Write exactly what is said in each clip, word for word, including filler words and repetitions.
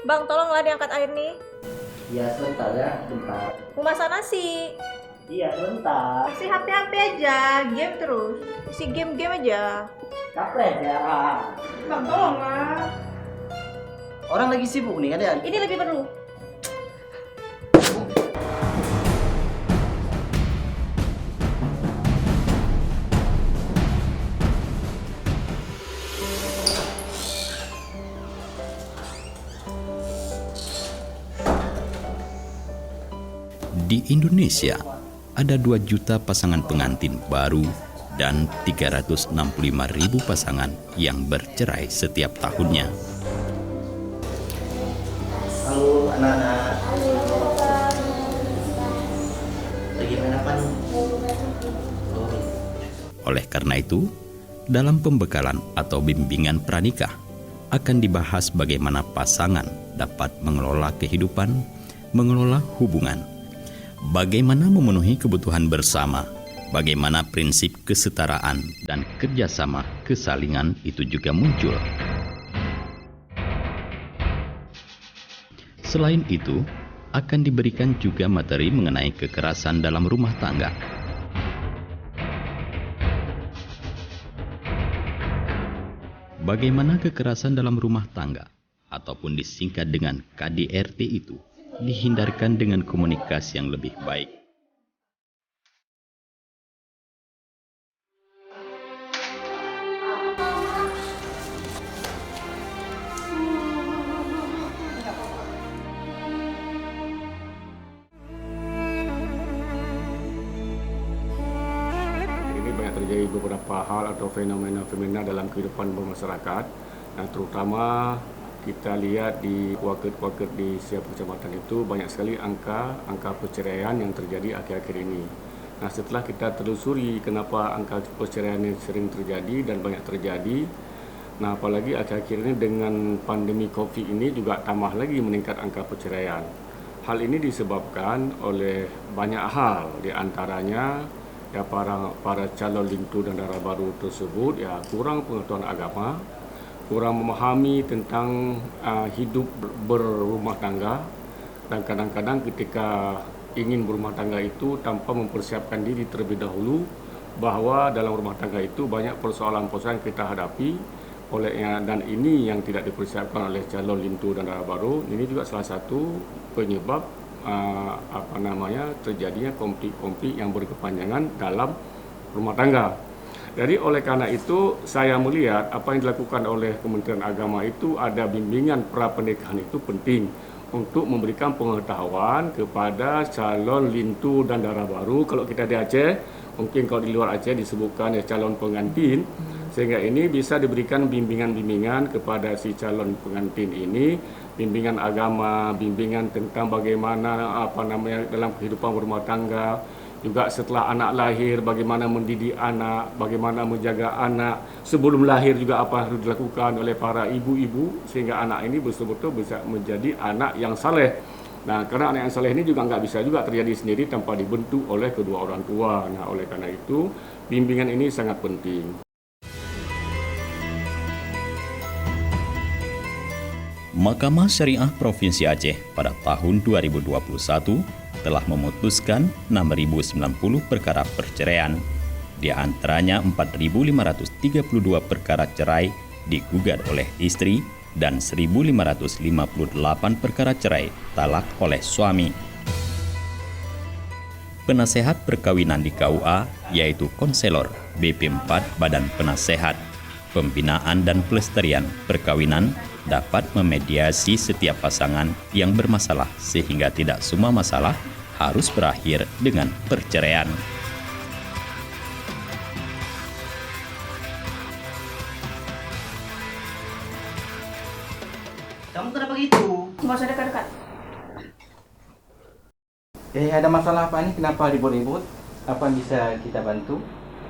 Bang, tolonglah diangkat air nih. Iya, sebentar ya, sebentar. Mau masak nasi. Iya, sebentar. Masih H P-H P aja, game terus. Masih game-game aja. Kapreh ya. Bang, tolonglah. Orang lagi sibuk nih, kalian. Ini lebih perlu. Di Indonesia, ada dua juta pasangan pengantin baru dan tiga ratus enam puluh lima ribu pasangan yang bercerai setiap tahunnya. Halo, anak-anak. Lagi main apa nih? Oh, iya. Oleh karena itu, dalam pembekalan atau bimbingan pranikah akan dibahas bagaimana pasangan dapat mengelola kehidupan, mengelola hubungan, bagaimana memenuhi kebutuhan bersama, bagaimana prinsip kesetaraan dan kerjasama kesalingan itu juga muncul. Selain itu, akan diberikan juga materi mengenai kekerasan dalam rumah tangga. Bagaimana kekerasan dalam rumah tangga, ataupun disingkat dengan K D R T itu, dihindarkan dengan komunikasi yang lebih baik? Ini banyak terjadi beberapa hal atau fenomena-fenomena dalam kehidupan bermasyarakat. Nah, terutama kita lihat di paket-paket di setiap kecamatan itu banyak sekali angka, angka perceraian yang terjadi akhir-akhir ini. Nah, setelah kita telusuri kenapa angka perceraian ini sering terjadi dan banyak terjadi, nah, apalagi akhir-akhir ini dengan pandemi covid ini juga tambah lagi meningkat angka perceraian. Hal ini disebabkan oleh banyak hal, di antaranya, ya, para, para calon linto dan dara baru tersebut, ya, kurang pengetahuan agama, kurang memahami tentang, ah, hidup ber-, berumah tangga, dan kadang-kadang ketika ingin berumah tangga itu tanpa mempersiapkan diri terlebih dahulu bahwa dalam rumah tangga itu banyak persoalan-persoalan yang kita hadapi oleh, dan ini yang tidak dipersiapkan oleh calon linto dan dara baru, ini juga salah satu penyebab, ah, apa namanya, terjadinya konflik-konflik yang berkepanjangan dalam rumah tangga. Jadi, oleh karena itu, saya melihat apa yang dilakukan oleh Kementerian Agama itu, ada bimbingan pra pernikahan itu penting untuk memberikan pengetahuan kepada calon linto dan dara baru. Kalau kita di Aceh, mungkin kalau di luar Aceh disebutkan, ya, calon pengantin, sehingga ini bisa diberikan bimbingan-bimbingan kepada si calon pengantin ini, bimbingan agama, bimbingan tentang bagaimana, apa namanya, dalam kehidupan berumah tangga, juga setelah anak lahir, bagaimana mendidik anak, bagaimana menjaga anak, sebelum lahir juga apa harus dilakukan oleh para ibu-ibu, sehingga anak ini betul-betul bisa menjadi anak yang saleh. Nah, karena anak yang saleh ini juga nggak bisa juga terjadi sendiri tanpa dibentuk oleh kedua orang tua. Nah, oleh karena itu, bimbingan ini sangat penting. Mahkamah Syariah Provinsi Aceh pada tahun dua ribu dua puluh satu telah memutuskan enam ribu sembilan puluh perkara perceraian, di antaranya empat ribu lima ratus tiga puluh dua perkara cerai digugat oleh istri dan seribu lima ratus lima puluh delapan perkara cerai talak oleh suami. Penasehat perkawinan di K U A, yaitu konselor, B P empat Badan Penasehat, Pembinaan dan Pelestarian Perkawinan, dapat memediasi setiap pasangan yang bermasalah sehingga tidak semua masalah harus berakhir dengan perceraian. Kamu kenapa gitu? Nggak usah dekat-dekat. Eh, ada masalah apa ni? Kenapa ribut-ribut? Apa yang bisa kita bantu?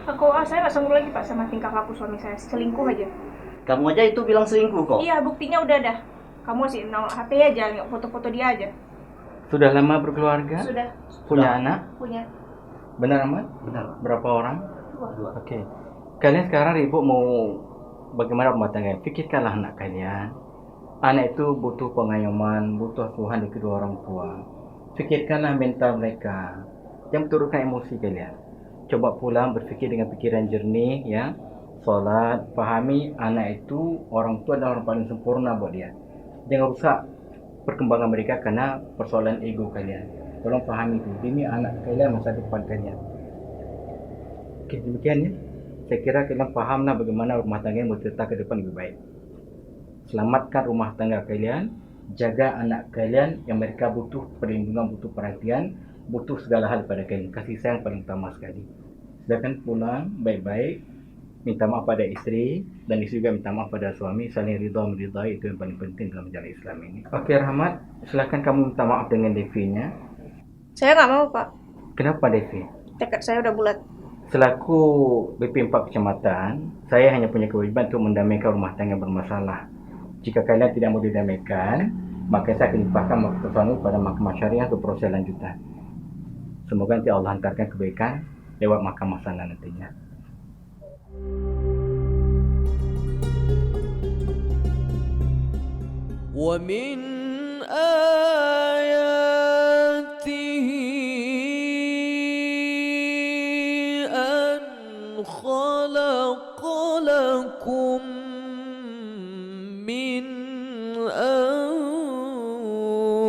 Aku, ah, saya nggak sanggup lagi, Pak, sama tingkah laku suami saya. Selingkuh aja. Kamu aja itu bilang selingkuh kok? Iya, buktinya udah ada. Kamu sih, no, H P aja, foto-foto dia aja. Sudah lama berkeluarga? Sudah. Punya anak? Punya. Benar, Ahmad? Benar. Berapa orang? Dua. Oke. Kalian sekarang ribut mau bagaimana rumah tangga? Pikirkanlah anak kalian. Anak itu butuh pengayoman, butuh asuhan dari kedua orang tua. Fikirkanlah mental mereka. Jangan turunkan emosi kalian. Coba pulang berpikir dengan pikiran jernih, ya. Salat, pahami anak itu, orang tua adalah orang paling sempurna buat dia. Jangan rusak perkembangan mereka karena persoalan ego kalian. Tolong pahami itu demi anak kalian, masa depan kalian. Oke, demikian ya. Saya kira kalian pahamlah bagaimana rumah tangga yang bercerita ke depan lebih baik. Selamatkan rumah tangga kalian, jaga anak kalian yang mereka butuh perlindungan, butuh perhatian, butuh segala hal daripada kalian. Kasih sayang paling utama sekali. Silakan pulang baik-baik, minta maaf pada isteri, dan isteri juga minta maaf pada suami, saling ridha meridai, itu yang paling penting dalam jalan Islam ini. Oke, Rahmat, silakan kamu minta maaf dengan Devi-nya. Saya nggak mau, Pak. Kenapa, Devi? Tekad saya udah bulat. Selaku B P empat kecamatan, saya hanya punya kewajiban untuk mendamaikan rumah tangga bermasalah. Jika kalian tidak mau didamaikan, maka saya akan limpahkan persoalan pada mahkamah syariah untuk proses lanjutan. Semoga nanti Allah hantarkan kebaikan lewat mahkamah sana nantinya. ومن آياته أن خلق لكم من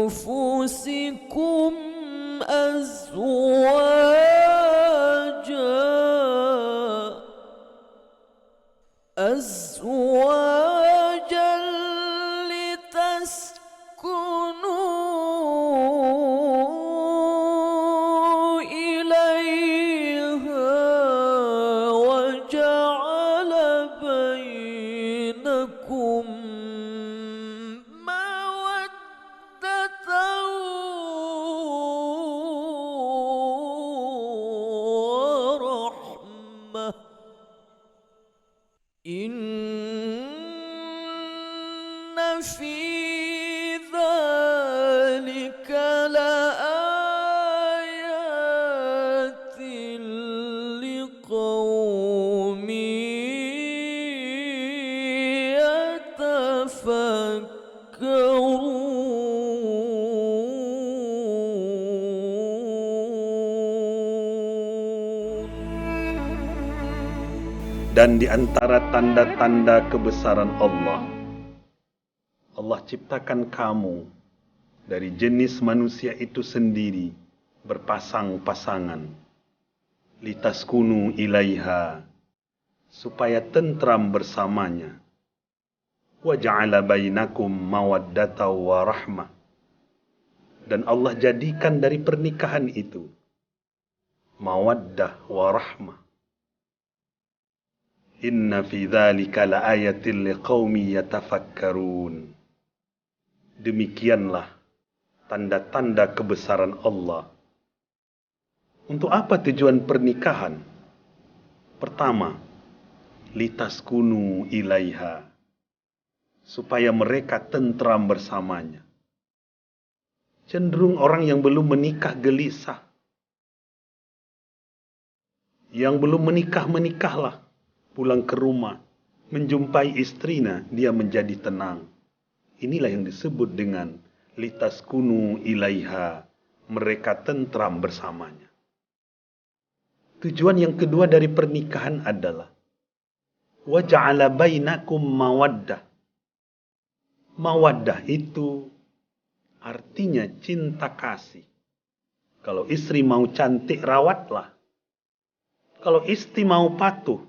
أنفسكم أزواجا، أزواجا لتسكنوا إليها وجعل بينكم مودة ورحمة. إن في ذلك لآيات لقوم يتفكرون. Dan di antara tanda-tanda kebesaran Allah, Allah ciptakan kamu dari jenis manusia itu sendiri berpasang-pasangan. Litaskunu ilaiha, supaya tentram bersamanya. Wa ja'ala bainakum mawaddata wa rahmah. Dan Allah jadikan dari pernikahan itu mawaddah wa rahmah. Inna fi dzalika laayatil liqaumi yatafakkarun. Demikianlah tanda-tanda kebesaran Allah. Untuk apa tujuan pernikahan? Pertama, litaskunu ilaiha, supaya mereka tentram bersamanya. Cenderung orang yang belum menikah gelisah. Yang belum menikah, menikahlah, pulang ke rumah, menjumpai istrinya, dia menjadi tenang. Inilah yang disebut dengan litaskunu ilaiha, mereka tentram bersamanya. Tujuan yang kedua dari pernikahan adalah wa ja'ala bainakum mawaddah. Mawaddah itu artinya cinta kasih. Kalau istri mau cantik, rawatlah. Kalau istri mau patuh,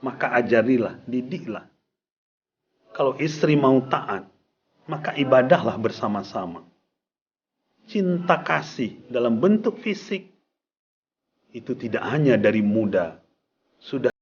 maka ajarilah, didiklah. Kalau istri mau taat, maka ibadahlah bersama-sama. Cinta kasih dalam bentuk fisik itu tidak hanya dari muda, sudah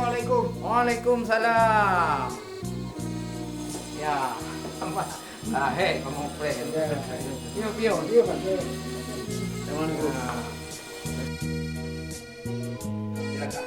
Assalamualaikum. Waalaikumsalam. Ya, tambah lahé kamoe preh. Ya. Pion, pion. Iya, Pak. Assalamualaikum. Ah. Silakan.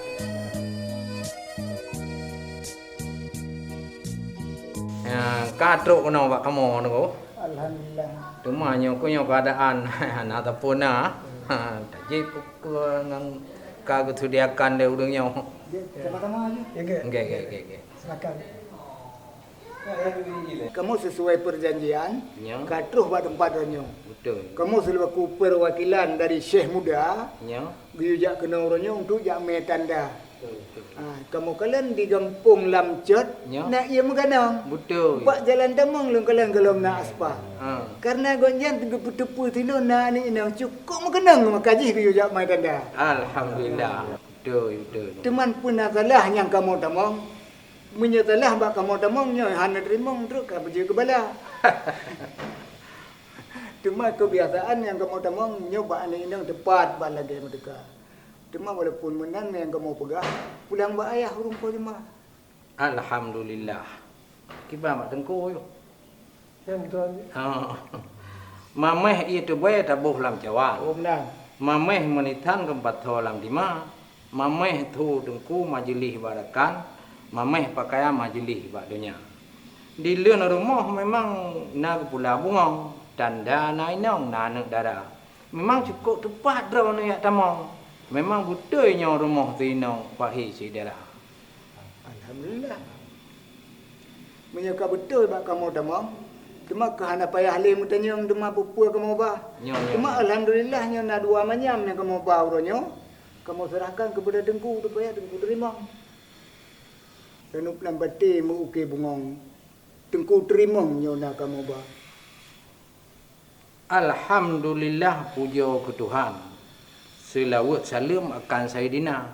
Ya, ka trok keunoe bak kamoe, Teungku. Alhamdulillah. Teuma nyoe keuh nyoe keuadaan hana teupeu na. Ha, taji peue-peue nyang ka geuseudiakan lé ureueng nyoe. Ya, sama-sama aja. Ya, ke? Nggih, nggih, nggih, nggih. Silakan. Kamoe sesuai perjanjian, ya, ka troh bak teumpat droeneuh. Betul. Kamoe selaku perwakilan dari Syekh Muda, ya, geuyue jak keunoe uroe nyoe untuk jak mé tanda. Betul, betul. Ha, kamoe kalon di gampông Lam Cot, ya, na ié meuganong. Betul. Bak jalan tamong lôn kalon gohlom na aspal. Ha. Karena gobnyan geupeuteupeu sinoe na aneuk inong cukôp meuganong, maka jih geuyue jak mé tanda. Alhamdulillah. Betul, betul. Teuma peue na salah nyang kamoe tamong? Meunyoe salah bak kamoe tamong nyoe hana teurimong, trok ka beujeuet keu bala. Teuma keubiasaan nyang kamoe tamong nyoe bak aneuk inong teupat bak lagèe meuteuka. Teuma walaupun meunan nyang kamoe peugah, pulang bak ayah ureueng po teuma. Alhamdulillah. Kiban bak Teungku yôh. Nyang beutôi. Ha. Maméh ié teubèe taboh lam cawan. Oh, meunan. Maméh meunisan geumpatho lam dima. Maméh tho teungku majeulih bak rakan, maméh pakaian majeulih bak donya. Di leuen rumoh memang na geupula bungong, tanda na inong na aneuk dara. Memang cukôp teupat droeneuh jak tamong. Memang beutôi nyoe rumoh teuinong pahé syedara. Alhamdulillah. Meunyoe ka beutôi bak kamoe tamong, teuma ka hana payah lé meutanyong teuma peue-peue kamoe ba. Nyoe, nyoe, teuma nyoe. Alhamdulillah nyoe na dua manyam nyang kamoe ba uroe nyoe, kamoe seurahkan keupada Teungku supaya Teungku teurimong. Keuneuk lam baté meu-ukée bungong, Teungku teurimong nyoe na kamoe ba. Alhamdulillah, pujoe keu Tuhan. Seulaweuet saleuem akan Saidina.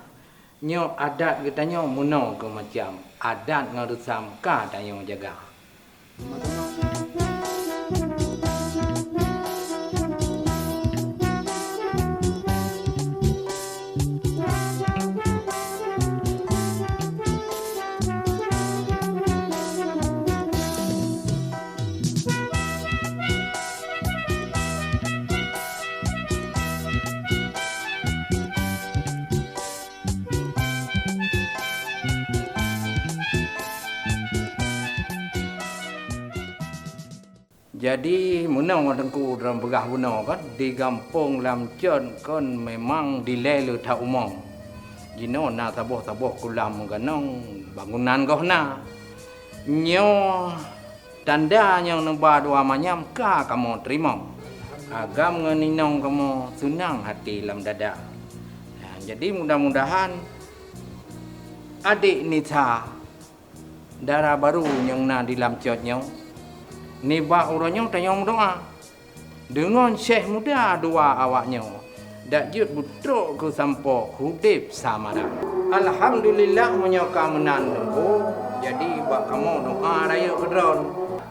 Nyoe adat geutanyoe meunoe keu macam, adat ngon reusam ka tanyoe jaga. Jadi, meunoe Teungku droe peugah bunoe kan, di gampông Lam Cot kon memang dilèe le that umong. Jinoe na saboh-saboh kulam meuganong bangunan goh na. Nyoe tanda nyang neuba dua manyam ka kamoe teurimong. Agam ngon inong kamoe seunang até lam dada. Nah, jadi mudah-mudahan adék Nisa dara barô nyang na di Lam Cot nyoe, nibak uroe nyoe tanyoe meudoa. Deungon Syekh Muda dua awak nyoe, dak jeuet beutrok keu sampoe udép samada. Alhamdulillah, meunyoe ka meunan Teungku, jadi bak kamoe doa rayeuk keudroe.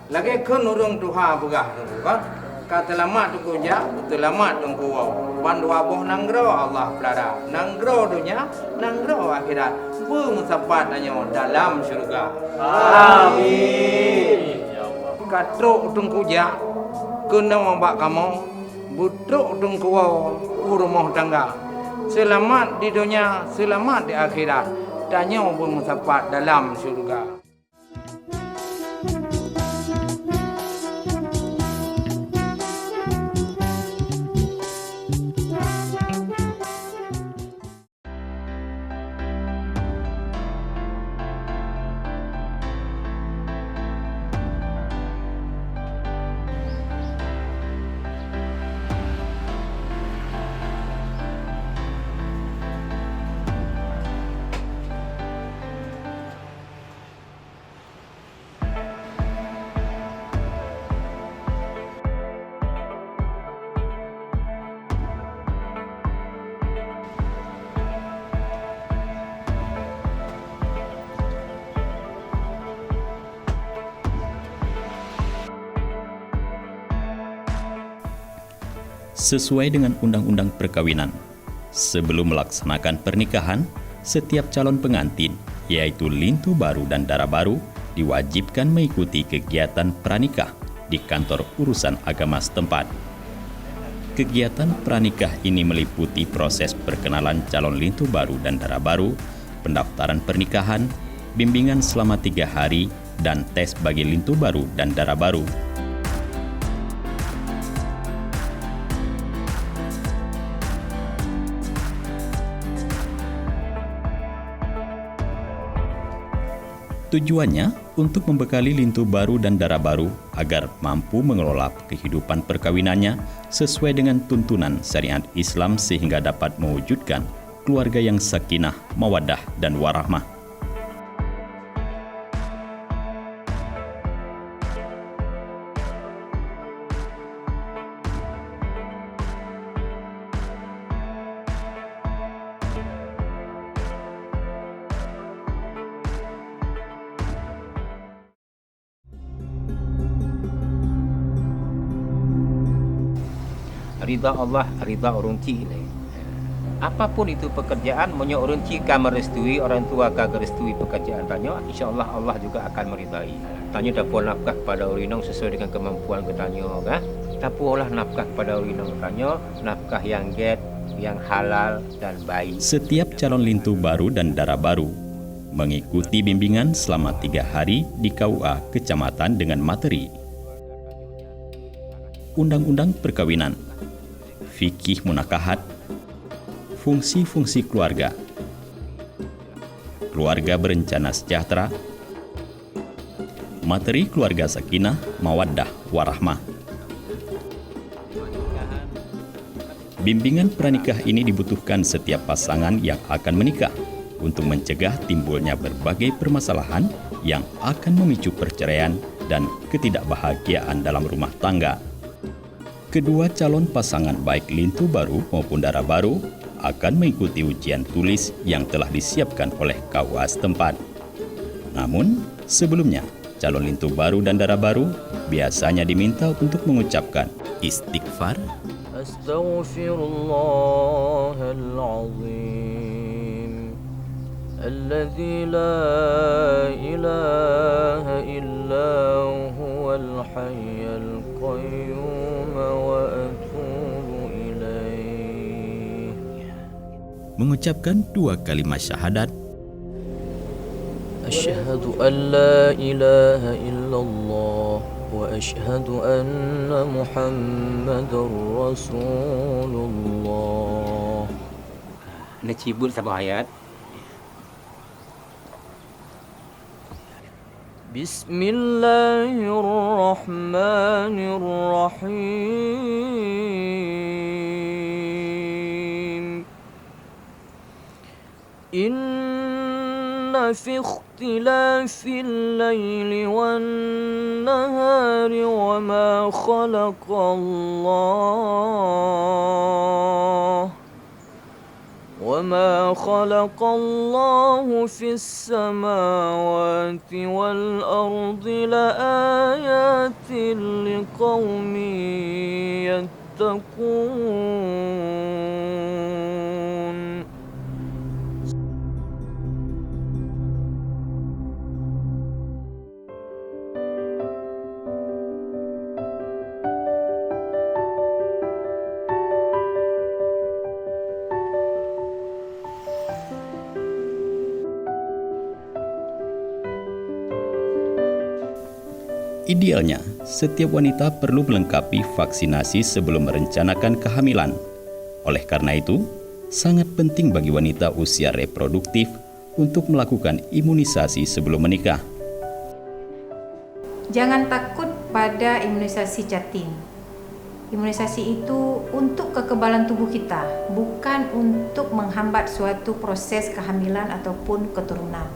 Lagèe kheun ureueng tuha peugah Teungku kan, ka seulamat Teungku jak, seulamat Teungku woe. Ban dua boh nanggroe Allah peulara, nanggroe donya, nanggroe akhirat. Beumeusapat tanyoe dalam syeuruga. Amin. Ka trok Teungku jak keunoe bak kamoe, beutrok Teungku woe u rumoh tangga. Seulamat di donya, seulamat di akhirat. Tanyoe beumeusapat dalam syeuruga. Sesuai dengan undang-undang perkawinan, sebelum melaksanakan pernikahan, setiap calon pengantin yaitu linto baru dan dara baru, diwajibkan mengikuti kegiatan pranikah di kantor urusan agama setempat. Kegiatan pranikah ini meliputi proses perkenalan calon linto baru dan dara baru, pendaftaran pernikahan, bimbingan selama tiga hari, dan tes bagi linto baru dan dara baru. Tujuannya untuk membekali linto baru dan dara baru agar mampu mengelola kehidupan perkawinannya sesuai dengan tuntunan syariat Islam sehingga dapat mewujudkan keluarga yang sakinah, mawaddah, dan warahmah. Ridha Allah, ridha ureuëng chik lé. Apapun itu pekerjaan, meunyoe ureuëng chik ka merestui, orang tua ka geurestui pekerjaan tanyoe, insya Allah, Allah juga akan meridai. Tanyoe tapeubuet nafkah kepada ureuëng inong sesuai dengan kemampuan geutanyoe, kan? Tapeubuetlah nafkah kepada ureuëng inong geutanyoe, nafkah yang gét, yang halal dan baik. Setiap calon linto baru dan dara baru mengikuti bimbingan selama tiga hari di K U A kecamatan dengan materi undang-undang perkawinan, fikih munakahat, fungsi-fungsi keluarga, keluarga berencana sejahtera, materi keluarga sakinah, mawaddah, warahmah. Bimbingan pranikah ini dibutuhkan setiap pasangan yang akan menikah untuk mencegah timbulnya berbagai permasalahan yang akan memicu perceraian dan ketidakbahagiaan dalam rumah tangga. Kedua calon pasangan, baik linto baru maupun dara baru, akan mengikuti ujian tulis yang telah disiapkan oleh K U A setempat. Namun, sebelumnya, calon linto baru dan dara baru biasanya diminta untuk mengucapkan istighfar, أستغفر الله العظيم الذي لا إله إلا هو الحي القيوم وأتوب إليه. Mengucapkan dua kalimat syahadat, أشهد أن لا إله إلا الله وأشهد أن محمدا رسول الله. Neucibut saboh ayat. بسم الله الرحمن الرحيم. إن في اختلاف الليل والنهار وما خلق الله وما خلق الله في السماوات والأرض لآيات لقوم يتقون. Idealnya, setiap wanita perlu melengkapi vaksinasi sebelum merencanakan kehamilan. Oleh karena itu, sangat penting bagi wanita usia reproduktif untuk melakukan imunisasi sebelum menikah. Jangan takut pada imunisasi jatin. Imunisasi itu untuk kekebalan tubuh kita, bukan untuk menghambat suatu proses kehamilan ataupun keturunan.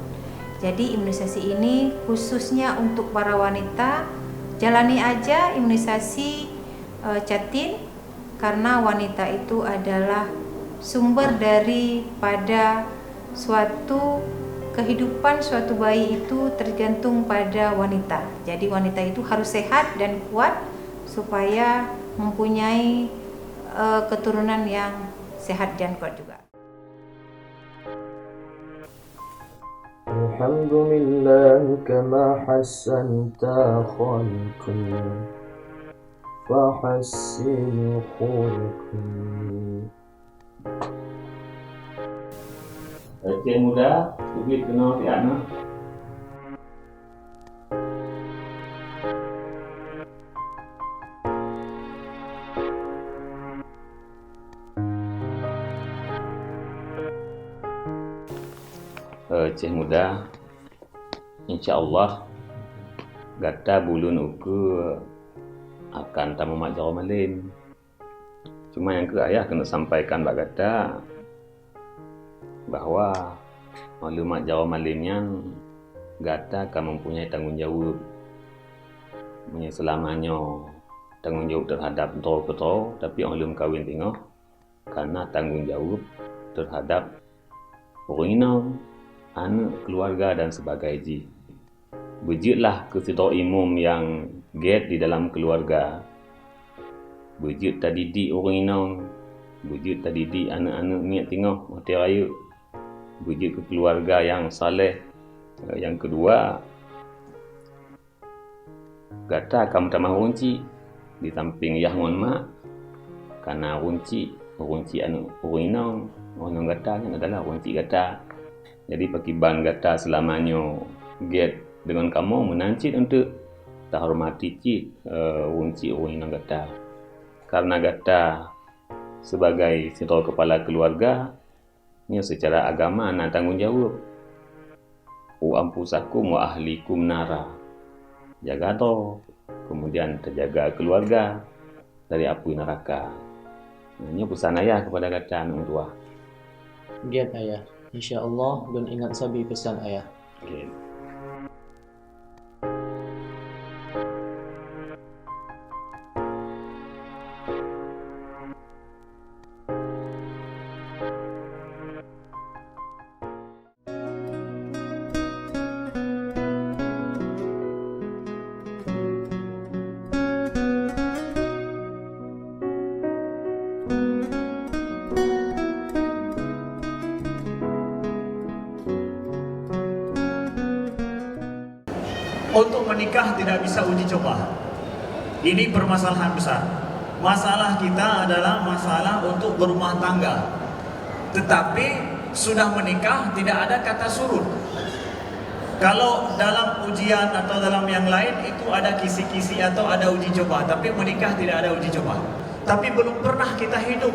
Jadi, imunisasi ini khususnya untuk para wanita. Jalani aja imunisasi, eh, jatin, karena wanita itu adalah sumber daripada suatu kehidupan suatu bayi itu tergantung pada wanita. Jadi, wanita itu harus sehat dan kuat supaya mempunyai, eh, keturunan yang sehat dan kuat juga. الحمد لله كما حسنت خلقي فحسن خلقي. Aceh Muda, ubit keunoe siat na. Eh, Aceh Muda, insya Allah gata buleuen ukeue akan tamumat jaroe malem. Cuma nyang keuh ayah keuneuk sampaikan bak gata bahwa óh lheueh mat jaroe malem nyan gata ka mempunyai tanggong jaweueb. Meunyoe seulama nyoe tanggong jaweueb teuhadab droe keudroe, tapi óh lheueh meukawen teungoh ka na tanggong jaweueb teuhadab ureuëng inong, aneuëk, keuluwarga dan sibagai jih. Beujeuetlah keu sidroe imum nyang gét di dalam keuluwarga. Beujeuet tadidik ureuëng inong, beujeuet tadidik aneuëk-aneuëk miet teungoh watée rayeuk. Beujeuet keu keuluwarga nyang saleh. Nyang keudua, gata ka meutamah ureuëng chik. Di sampéng yah ngon mak, ka na ureuëng chik, ureuëng chik aneuëk ureuëng inong, ureuëng inong gata nyan adalah ureuëng chik gata. Jadi, pakriban gata seulama nyoe gét deungon kamoe, meunan cit eunteuk tahoreumat cit, eh, ureuëng chik ureuëng inong gata. Kareuna gata sibagai sidroe keupala keuluwarga, nyoe seucara agama na tanggong jaweueb. "Qu anfusakum wa ahlikum nara." Jaga droe, keumudian teujaga keuluwarga dari apui neuraka. Nah, nyoe peusan ayah keupada gata aneuëk meutuwah. Gét, Ayah. Insya Allah, lôn ingat sabe peusan Ayah. Gét. Untuk menikah tidak bisa uji coba. Ini permasalahan besar. Masalah kita adalah masalah untuk berumah tangga. Tetapi sudah menikah tidak ada kata surut. Kalau dalam ujian atau dalam yang lain itu ada kisi-kisi atau ada uji coba, tapi menikah tidak ada uji coba. Tapi belum pernah kita hidup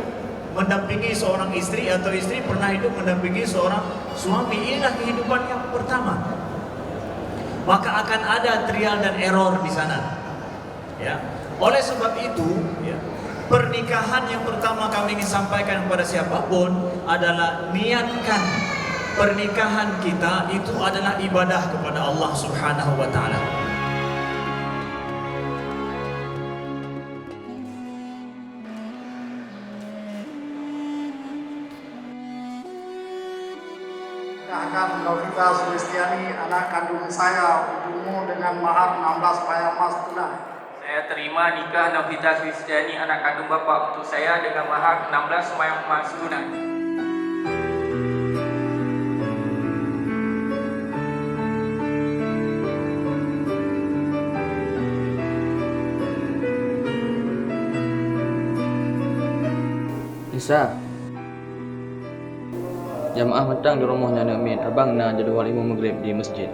mendampingi seorang istri atau istri pernah hidup mendampingi seorang suami. Inilah kehidupan yang pertama. Maka akan ada trial dan error di sana. Ya. Oleh sebab itu, ya, pernikahan yang pertama kami ingin sampaikan kepada siapapun adalah niatkan pernikahan kita itu adalah ibadah kepada Allah Subhanahu wa Ta'ala. Nikahkan Novita Sulistiani, anak kandung saya, untukmu dengan mahar enam belas payah emas tunai. Saya terima nikah Novita Sulistiani, anak kandung Bapak, untuk saya dengan mahar enam belas payah emas tunai. Isa. Jamaah mantong di rumoh nyan neuk miet, abang na jadwal imum maghrib di masjid.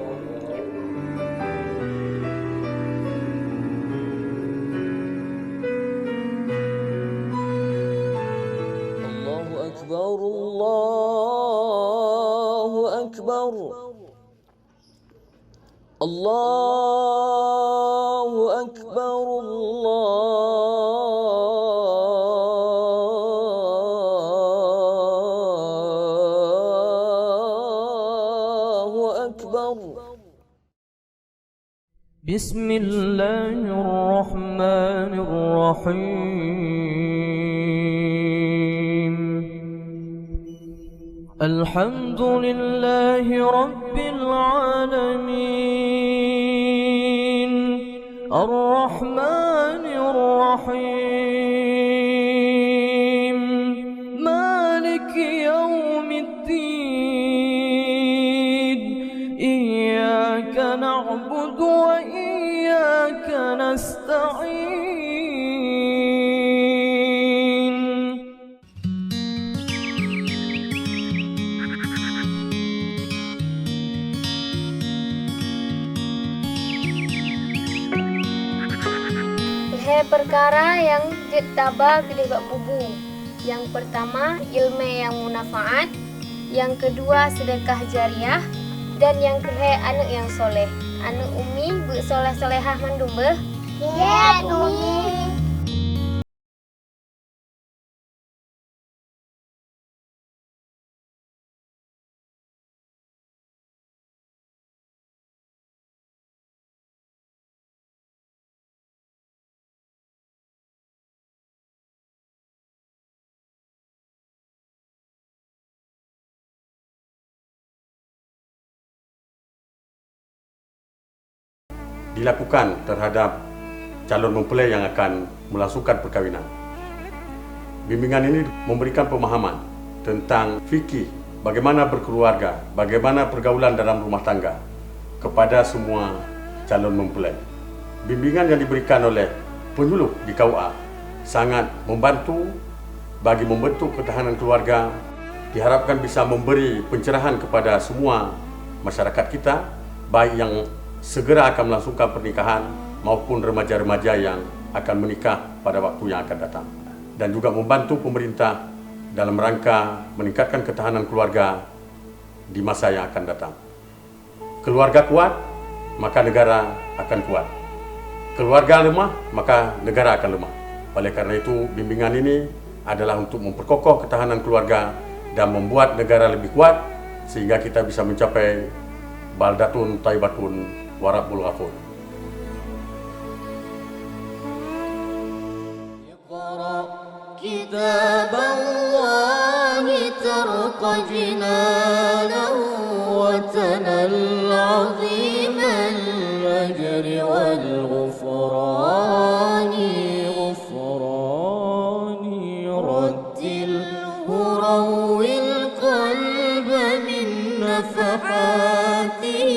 Allahu Akbar, Allahu Akbar. Allahu Akbar, Allahu Akbar. Bismillahirrahmanirrahim. الحمد لله رب العالمين. الرحمن الرحيم. مالك يوم الدين. إياك نعبد وإياك نستعين. Lhée peukara nyang jeuet taba keudeh bak kubu. Nyang peurtama, iéleumé nyang meunafaát, nyang keudua, seudeukah jariah, dan nyang keulhée, aneuëk nyang soleh. Aneuëk Umi, beusoléh-soléhah mandum beuh. Gét, Umi. Dilakukan terhadap calon mempelai yang akan melangsungkan perkahwinan. Bimbingan ini memberikan pemahaman tentang fikih bagaimana berkeluarga, bagaimana pergaulan dalam rumah tangga kepada semua calon mempelai. Bimbingan yang diberikan oleh penyuluh di K U A sangat membantu bagi membentuk ketahanan keluarga, diharapkan bisa memberi pencerahan kepada semua masyarakat kita, baik yang segera akan melangsungkan pernikahan maupun remaja-remaja yang akan menikah pada waktu yang akan datang, dan juga membantu pemerintah dalam rangka meningkatkan ketahanan keluarga di masa yang akan datang. Keluarga kuat, maka negara akan kuat. Keluarga lemah, maka negara akan lemah. Oleh karena itu, bimbingan ini adalah untuk memperkokoh ketahanan keluarga dan membuat negara lebih kuat, sehingga kita bisa mencapai baldatun thayyibatun wa rabbun ghafur. اقرأ كتاب الله ترق جنانه وتنل عظيم الأجر والغفران، غفران. رتله روي القلب من نفحاته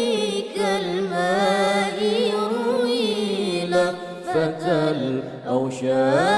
كالماء يروي لهفة الأوشاق.